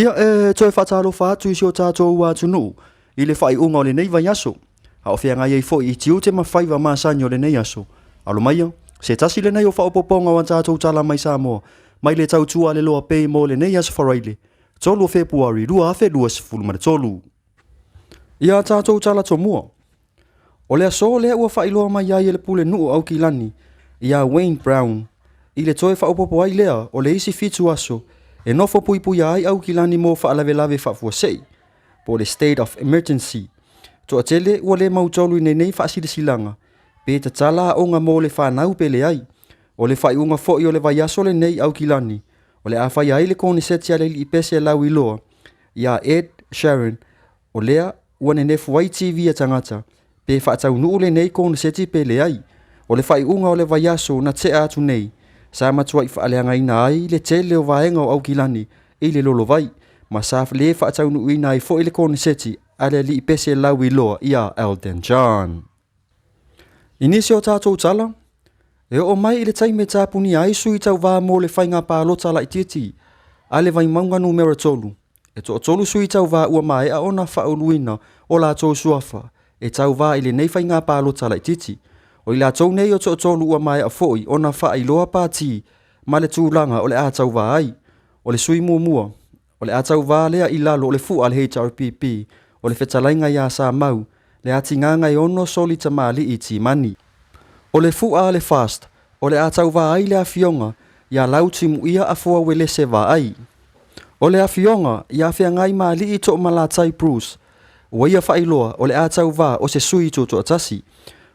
Ia, e toe faatalofa atu i si o tatou atunuu i le faaiuga o lenei vaiaso, a o feagai ai foi i tiute ma faiva masani o lenei aso. Alo maia, se tasi lenei o faaopoopoga o a tatou tala mai Samoa, mai le tautua a le Loa Pay mo lenei aso Faraile, 3 o Fepuari 2023. Ia a tatou tala tomua. O le aso lea ua faailoa mai ai e le Pulenuu o Aukilani ia Wayne Brown i le toe faaopoopo ai lea o le isi 7 aso e nofo puipuia ai Aukilani mo faalavelave faafuasei, po o le State of Emergency. Toatele ua le mautolu i lenei faasilasilaga pe tatala aoga mo le fanau pe leai. O le faaiuga foi o le vaiaso lenei i Aukilani, o le a faia ai le koneseti a le alii pese lauiloa ia Ed Sheeran, o lea ua nenefu ai TV a tagata pe faataunuu lenei koneseti pe leai. O le faaiuga o le vaiaso na tea atu nei, sa matuai faaleagaina ai le tele o vaega o Aukilani i le lolovai, ma sa le faataunuuina ai foi le koneseti a le alii pese lauiloa ia Elton John. I nisi o tatou tala, e oo mai i le taimi e tapunia ai sui tauva mo le faiga palota laitiiti a le Vaimauga numera 3, e toatolu sui tauva ua maea ona faauluina o latou suafa e tauva i lenei faiga palota laitiiti. O i latou nei o toatolu ua maea foi ona faailoa pati ma le tulaga o le a tauva ai. O le sui muamua, o le a tauva lea i lalo o le fua a le HRPP, o le fetalaiga ia Samau, le atigaga e ono soli tamalii Timani. O le fua a le FAST, o le a tauva ai le afioga ia Lautimuia Afoa Uelese Vaai. O le afioga ia Feagai Maalii Toomalatai Bruce, ua ia faailoa o le a tauva o se sui tutoatasi.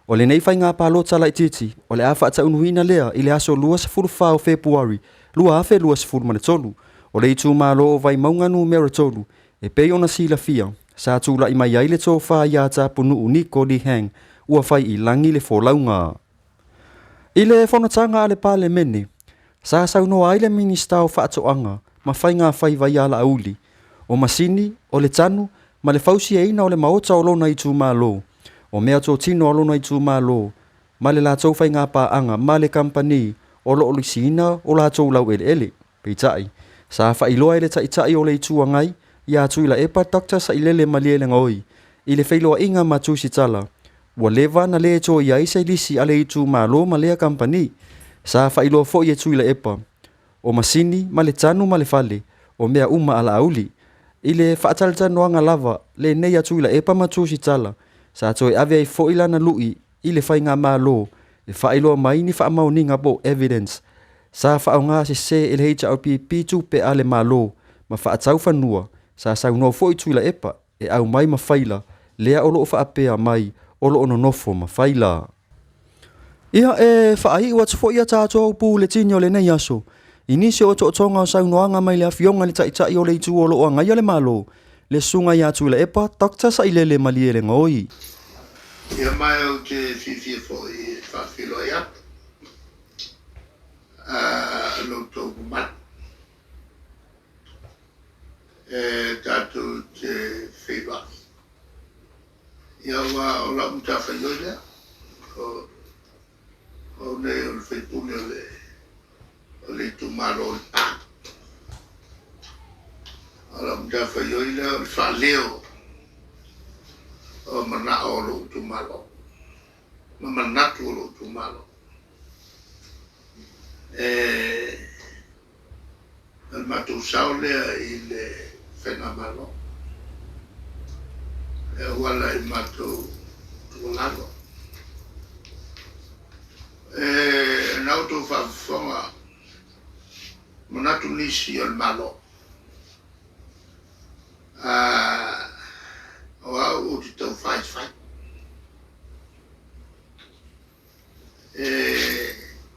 O lenei faiga palota laitiiti, o le a faataunuuina lea i le aso 24 o Fepuari 2023. O le itumalo o Vaimauga numera 3, e pei ona silafia, sa tulai mai ai le tofa ia Tapunuu Niko Lee Hang, ua fai i lagi le folauga. I le fonotaga a le Palemene, sa saunoa ai le Minisita o Faatoaga ma Faiga Faiva ia Laauli, o masini, o le tanu ma le fausiaina o le maota o lona itumalo, o mea totino a lona itumalo ma le latou faigapaaga ma le kamupani o lo o lisiina o latou laueleele. Peitai, sa faailoa e le Taitai o le Itu Agai ia Tuilaepa Dr. Sailele Malielegaoi i le feiloaiga ma Tusitala, ua leva na le toe i ai se lisi a le itumalo ma lea kamupani. Sa faailoa foi e Tuilaepa, o masini ma le tanu ma le fale, o mea uma a Laauli. I le faatalatalanoaga lava lenei a Tuilaepa ma Tusitala, sa toe ave ai foi lana lui i le faigamalo e faailoa mai ni faamaoniga po o evidence sa faaaoga sese e le HRPP tupe a le Malo ma faatau fanua. Sa saunoa foi Tuilaepa e aumai ma faila lea o lo o faapea mai o lo o nonofo ma faila. Ia, e faaiu atu foi a tatou puletini o lenei aso i nisi o otootoga o saunoaga mai le afioga i le Taitai o le Itu o lo o agaia le Malo, le Susuga ia Tuilaepa Dr. Sailele Malielegaoi. Ia mai ou te fiafia foi e faafeiloai atu lo outou mamalu e tatou te feiloai. Ia ua o lau matafaioi lea, o au nei o le faipule o le itumalo o Lepa. O lau matafaioi lea o le faaleo o manao o lou itumalo ma manatu o lou itumalo. E o le matou sao lea i le faigamalo e auala i matou tuualalo. E na outou faafofoga manatu nisi o le Malo. O au ou te tau faifai. E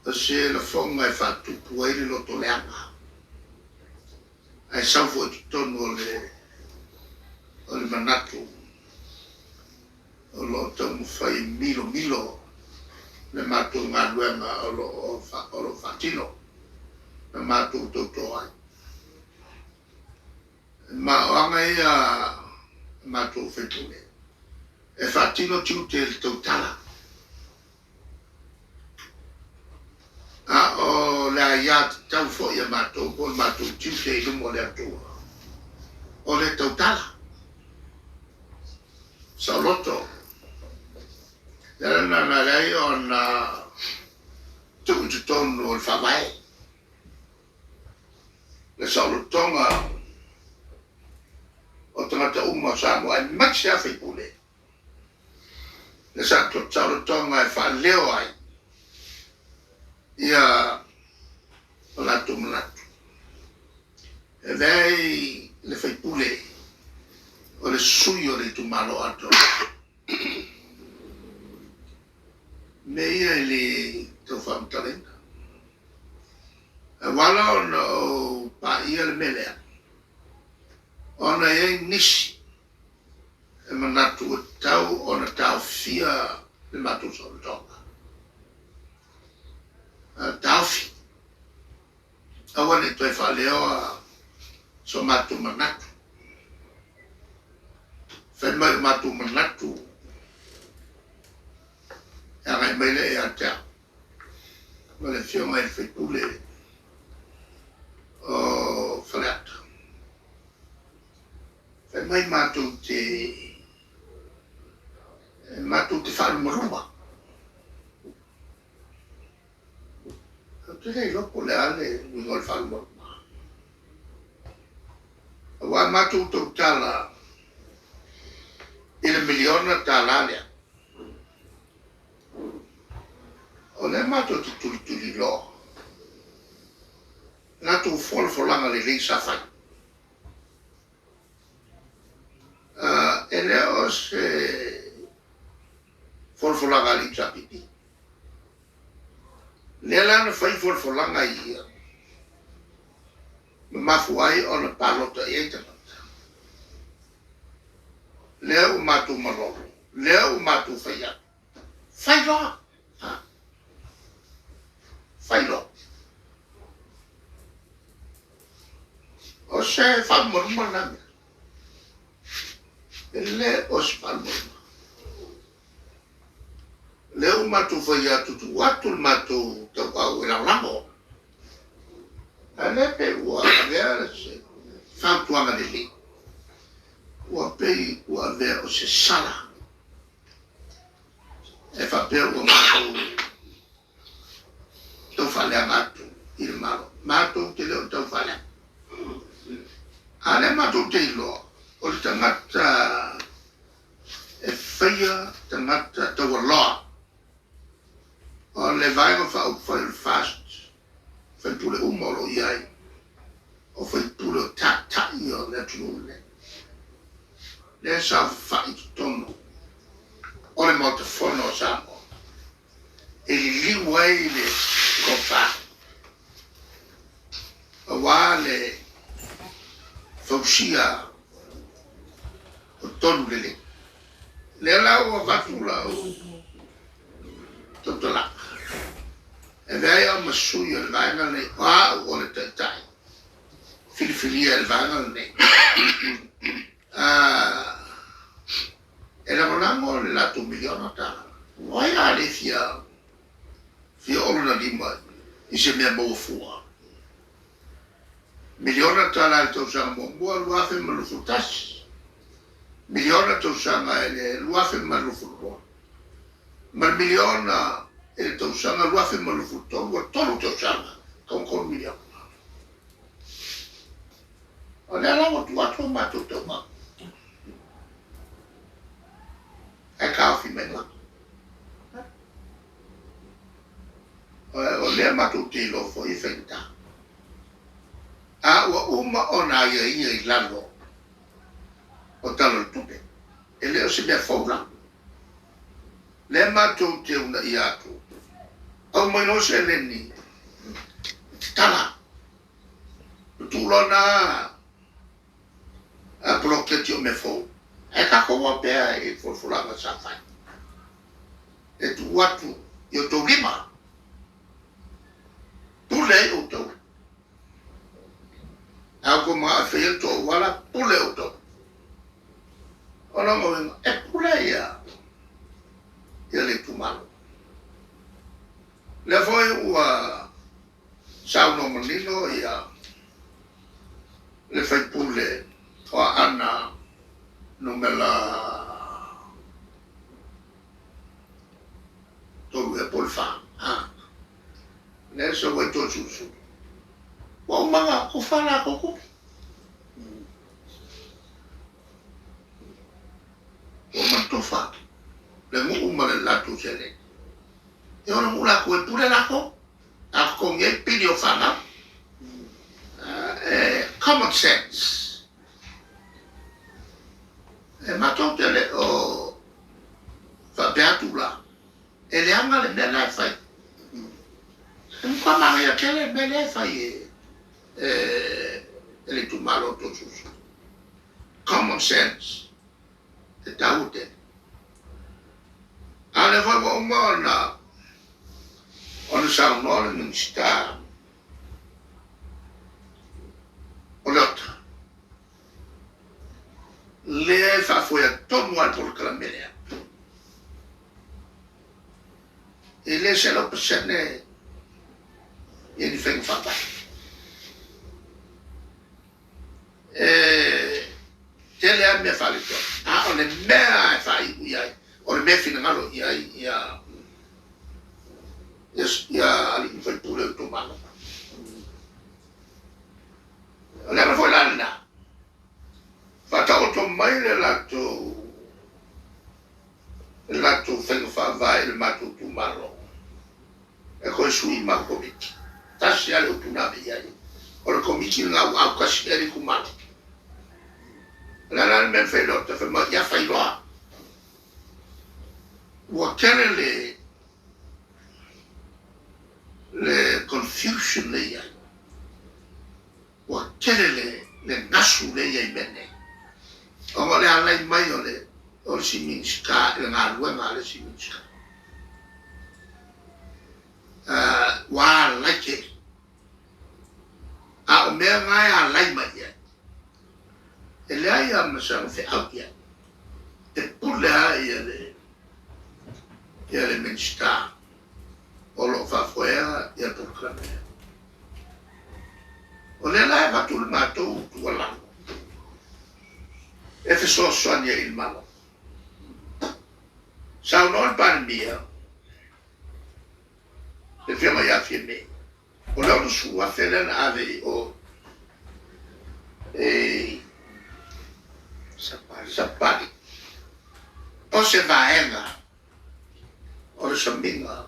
o se lafoga e faatupu ai le loto leaga, ae sau foi i totonu o le manatu o lo o taumafai milomilo le matou galuega o lo o faatino na matou tauto ai. Ma o aga ia matou faipule e faatino tiute i le tautala. A o le aia tatau foi a matou po o le matou tiute i luma o le Atua. O le tautala saoloto le ala lena na ala ai ona tuu i totonu o le Faavae le saolotoga o tagata uma o Samoa aemaise lava sui usufono, le saolotoga e faaleo ai ia o latou manatu. E avea ai le faipule o le sui o le itumalo atoa. Mea ia e le tau faamatalaina. Ae ua ala ona ou paia le mea lea, ona e i ai nisi e manatu ua tatau ona taofia le matou saolotoga. Taofi, aua ne i toe faaleoa so matou manatu. Fai mai o matou manatu e agai mai lea ia te au ma le Afioga i le sui usufono o Faleata. Fai mai matou te matou te faalumaluma. Ou te le iloa po o le a le uiga o le faalumaluma. Aua a matou tautala i le miliona tala lea, o lea matou te tulituliloa latou folafolaga lelei sa fai. E le o se folafolaga a le HRPP. Lea la na fai folafolaga ia ma mafua ai ona palota i ai tagata. Lea ua matou malolo, lea ua matou fai atu, fai loa, fai loa. O se faalumaluma lena mea. E le o se faalumaluma. Lea ua matou fai atu, tuu atu le matou tauau e lagolago. Ae le pei ua avea se fautuaga lelei, ua pei ua avea o se sala e faapea ua matou tau faaleaga atu i le Malo. Matou te le o tau faaleaga. A lea matou te iloa, o le tagata e faia tagata taualoa. O le Vaega Faaupufai o le FAST, faipule uma o lo o i ai, o faipule o taitai o le atunuu lenei, lea sa saofafai i totonu o le Maota Fono o Samoa e liliu ai le tofa aua le fausia o tonu lelei. Lea la ua avatu lau tautalaga, e avea ai au ma sui o le vaega lenei, o au o le taitai filifilia e le vaega lenei. E lagolago le latou miliona tala. O ai a le fia fia olo na lima i se mea maua fua? Miliona tala i le tausaga muamua 2021, miliona tausaga i le 2022, ma le miliona i le tausaga 2023, ua tolu tausaga, tau miliona. O lea la ua tuu atu o matou tauga. Ae taofi mai la. O lea matou te iloa foi e faigata. A ua uma ona aiaia i lalo o Tala o le Tupe. E le o se mea fou la. Lea matou te uunaia atu. Aumai loa seleni tatala. O tulaga a poloketi o mea fou. Ae tatou o pea i folafolaga sa fai. E tuu atu i outou lima. Pule ai outou. A outou manao e faia le tou auala, pule outou. O lona uiga, e pule ia le itumalo. Lea foi ua saunoa manino ia le sui usufono O Aana numera 3 ea po o le 4, a. Lea e sau ai Toesulusulu. Ua uma ona ofa a latou tupe. Ua uma ona tofa le nuu ma le latou seleni. E o le nuu latou e pule latou. A totogi ai pili o fanau. E common sense. E matou te le o faapea atu la, e leaga le mea la e fai. E matua manaia tele le mea lea e fai e le itumalo o Toesulusulu. Common sense e taua tele. A o lea foi ua uma ona ona saunoa le Minisita o Leota, lea e faafoea tonu lava le polokalame lea. E le 100% ia ni faiga faavae. E tele lava mea faaletonu, a o le mea e faaiu i ai, o le mea e finagalo i ai ia ia alii ma faipule o itumalo. O le ala foi la lena, faataoto mai le latou le latou faiga faavae i le matou itumalo e toe sui ma Komiti. Tasi lava le upu na ave i ai, o le Komiti lena ua autasi i ai le itumalo. O le a la le mea na fai ai Leota? Fai mai, ia fai loa. Ua tele le le confusion lea i ai. Ua tele le le gasu lea i ai i mea nei. Ona o le alai mai o le o le isi Minisita i le galuega a le isi Minisita. Ua alai tele. A o mea na e alai mai i ai, e leai lava ma sana feau i ai. E pule lava ia le ia le Minisita o lo o faafoea ia le polokalame lea. O lea la e avatu le matou tuualalo e fesoasoani ai i le Malo. Saunoa le Palemia, le Afioga ia Fiame, o le 60,000 lea na ave i o i Sapali, o se vaega o le samiga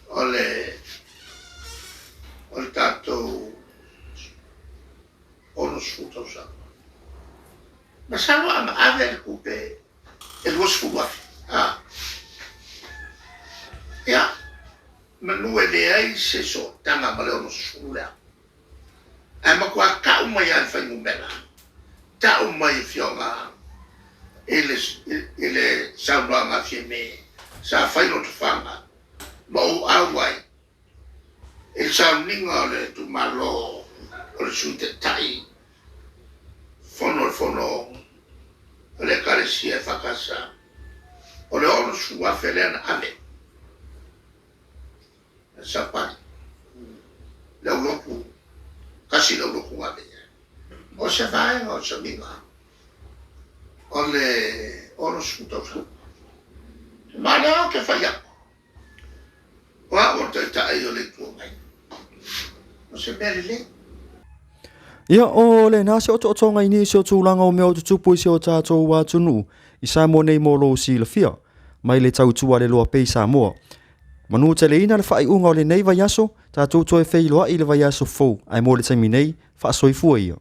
o le o le tatou 60 tausaga. Masalo a ave le tupe e 20,000, a. Ia, manu e leai se sootaga ma le 60 lea. Ae matua tau mai lava i le fuainumera, tau mai e Afioga i le, i le saunoaga a Fiame, sa fai lotofaga ma ou auai i le sauniga o le itumalo o le Sui Taitai fono le fono o le Ekalesia EFKS, o le 60,000 lea na ave e Sapani, le aulotu, tasi le aulotu na ave i ai. O se vaega o le samiga o le 60 tausaga. Ma lea ou te fai atu, O au o le Taitai o le Itu Agai. O se mea lelei. Ia, o lena se otootoga i nisi o tulaga o mea o tutupu i si o tatou atunuu i Samoa nei mo lou silafia, mai le tautua le loa pea i Samoa. Manu teleina le faaiuga o lenei vaiaso, tatou toe feiloai i le vaiaso fou, ae mo le taimi nei, faasoifua ia.